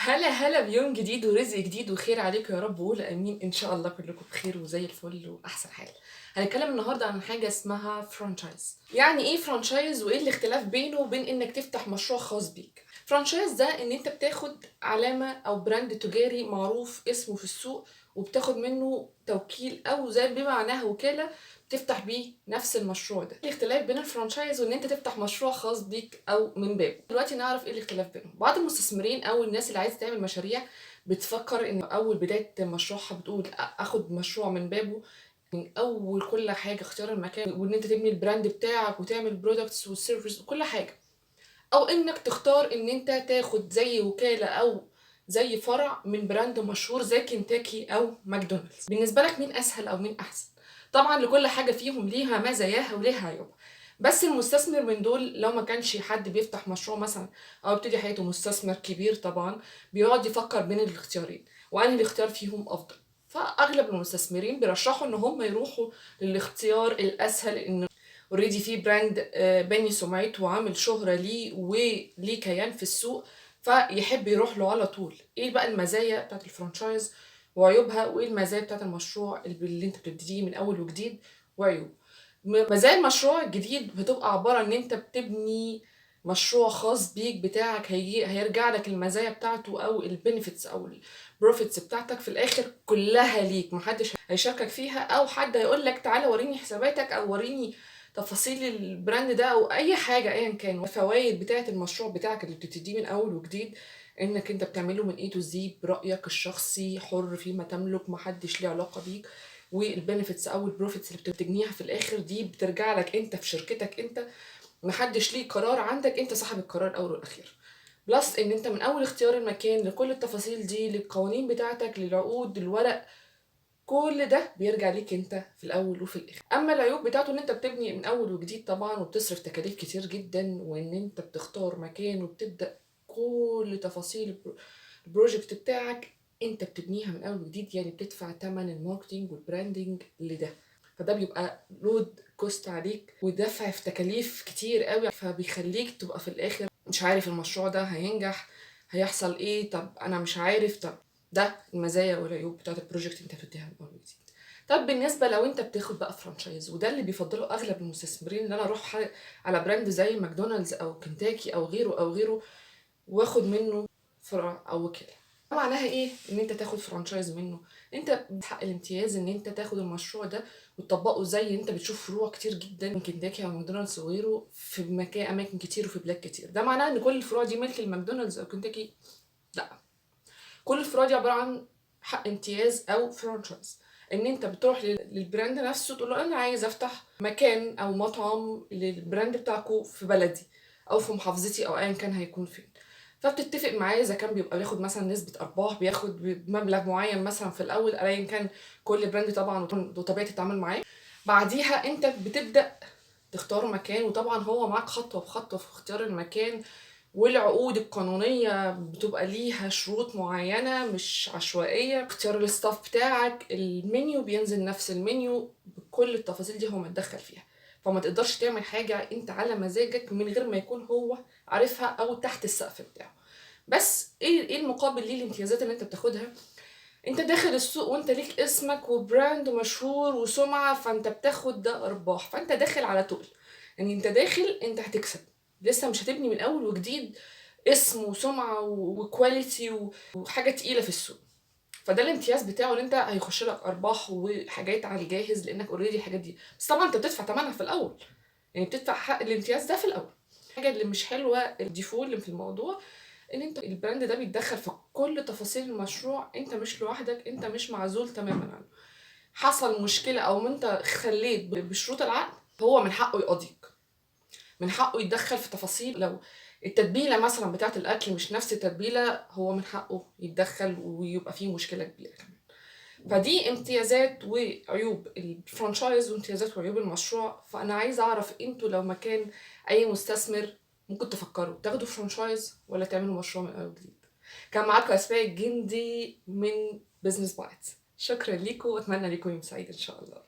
هلا هلا بيوم جديد ورزق جديد وخير عليكم يا رب، وقول امين. ان شاء الله كلكم بخير وزي الفل واحسن حال. هنتكلم النهارده عن حاجة اسمها franchise. يعني ايه franchise وايه الاختلاف بينه وبين انك تفتح مشروع خاص بيك؟ franchise ده ان انت بتاخد علامة او brand تجاري معروف اسمه في السوق، وبتاخد منه توكيل او زي بمعناها وكاله، تفتح بيه نفس المشروع ده. الاختلاف بين ال franchise وان انت تفتح مشروع خاص بيك او من بابه. دلوقتي نعرف ايه الاختلاف بينهم. بعض المستثمرين او الناس اللي عايزه تعمل مشاريع بتفكر ان اول بداية مشروعها بتقول اخد مشروع من بابه، من اول كل حاجه، اختيار المكان وان انت تبني ال brand بتاعك وتعمل products وال service وكل حاجه، او انك تختار ان انت تاخد زي وكالة او زي فرع من brand مشهور زي كنتاكي او ماكدونالدز. بالنسبة لك مين اسهل او مين احسن؟ طبعا لكل حاجة فيهم ليها مزاياها وليها عيوبها، بس المستثمر من دول لو ما كانش حد بيفتح مشروع مثلا او يبتدي حياته مستثمر كبير، طبعا بيقعد يفكر بين الاختيارين وانهي الاختيار فيهم افضل. فاغلب المستثمرين بيرشحوا ان هم يروحوا للاختيار الاسهل، ان already في brand باني سمعته وعامل شهرة ليه وليه كيان في السوق، فيحب يروح له على طول. ايه بقى المزايا بتاعت ال franchise وعيوبها، وايه المزايا بتاعت المشروع اللي انت بتبتديه من اول وجديد وعيوب؟ مزايا المشروع الجديد بتبقى عبارة ان انت بتبني مشروع خاص بيك بتاعك، هيجي هيرجع لك المزايا بتاعته او ال benefits او ال profits بتاعتك في الاخر كلها ليك، محدش هيشاركك فيها او حد هيقول لك تعالى وريني حساباتك او وريني تفاصيل ال brand ده او اي حاجة ايا كان. الفوائد بتاعه المشروع بتاعك اللي بتبتديه من اول وجديد انك انت بتعمله من A to Z برايك الشخصي، حر فيما تملك، محدش ليه علاقة بيك. وال benefits او ال profits اللي بتجنيها في الاخر دي بترجع لك انت في شركتك انت، محدش ليه قرار عندك، انت صاحب القرار الاول والاخير. plus ان انت من اول اختيار المكان لكل التفاصيل دي، للقوانين بتاعتك، للعقود، للورق، كل ده بيرجع ليك انت في الاول وفي الاخر. اما العيوب بتاعته ان انت بتبني من اول وجديد طبعا، وبتصرف تكاليف كتير جدا، وان انت بتختار مكان وبتبدا كل تفاصيل ال project بتاعك انت بتبنيها من اول وجديد، يعني بتدفع تمن ال marketing وال branding لده، فده بيبقى load cost عليك ودفع في تكاليف كتير قوي، فبيخليك تبقى في الاخر مش عارف المشروع ده هينجح، هيحصل ايه، طب انا مش عارف. طب ده المزايا والعيوب بتاعت ال project انت بتبتديها من اول وجديد. طب بالنسبة لو انت بتاخد بقى franchise، وده اللي بيفضله اغلب المستثمرين، ان انا اروح على brand زي ماكدونالدز او كنتاكي او غيره او غيره واخد منه فرع او وكاله. معناها ايه ان انت تاخد franchise منه؟ انت حق الامتياز ان انت تاخد المشروع ده وتطبقه زي انت بتشوف فروع كتير جدا من كنتاكي او ماكدونالدز وغيره في مكان اماكن كتير وفي بلاد كتير. ده معناه ان كل الفروع دي ملك الماكدونالدز او كنتاكي؟ لا، كل الفروع دي عبارة عن حق امتياز او franchise، ان انت بتروح لل brand نفسه تقول له انا عايز افتح مكان او مطعم لل brand بتاعكو في بلدي او في محافظتي او ايا كان هيكون فين. فبتتفق معاه اذا كان بيبقى بياخد مثلا نسبه ارباح، بياخد مبلغ معين مثلا في الاول، ايا كان كل brand طبعا وطبيعه التعامل معاه. بعديها انت بتبدا تختار مكان، وطبعا هو معاك خطوة بخطوة في اختيار المكان، والعقود القانونية بتبقى ليها شروط معينة مش عشوائية، اختيار ال staff بتاعك، المنيو بينزل نفس المنيو، بكل التفاصيل دي هو متدخل فيها. فما تقدرش تعمل حاجة انت على مزاجك من غير ما يكون هو عارفها او تحت السقف بتاعه. بس ايه المقابل ليه؟ الامتيازات اللي انت بتاخدها، انت داخل السوق وانت ليك اسمك و brand مشهور وسمعة، فانت بتاخد ده ارباح، فانت داخل على طول، يعني انت داخل انت هتكسب، لسه مش هتبني من اول وجديد اسم وسمعة و quality وحاجة تقيلة في السوق. فده الامتياز بتاعه، ان انت هيخش لك ارباح وحاجات على الجاهز لانك already الحاجات دي، بس طبعا انت بتدفع ثمنها في الاول، يعني بتدفع حق الامتياز ده في الاول. الحاجة اللي مش حلوة، ال défaut اللي في الموضوع، ان انت ال brand ده بيتدخل في كل تفاصيل المشروع، انت مش لوحدك، انت مش معزول تماما عنه. حصل مشكلة او انت خليت بشروط العقد، هو من حقه يقاضيك، من حقه يتدخل في تفاصيل. لو التتبيله مثلا بتاعه الاكل مش نفس التتبيله، هو من حقه يتدخل ويبقى فيه مشكلة كبيرة كمان. فدي امتيازات وعيوب ال franchise وامتيازات وعيوب المشروع. فانا عايزه اعرف انتوا لو مكان اي مستثمر ممكن تفكروا تاخدوا franchise ولا تعملوا مشروع من اول جديد؟ كان معاكم اسماء الجندي من Business Bites. شكرا ليكم واتمنى ليكم يوم سعيد ان شاء الله.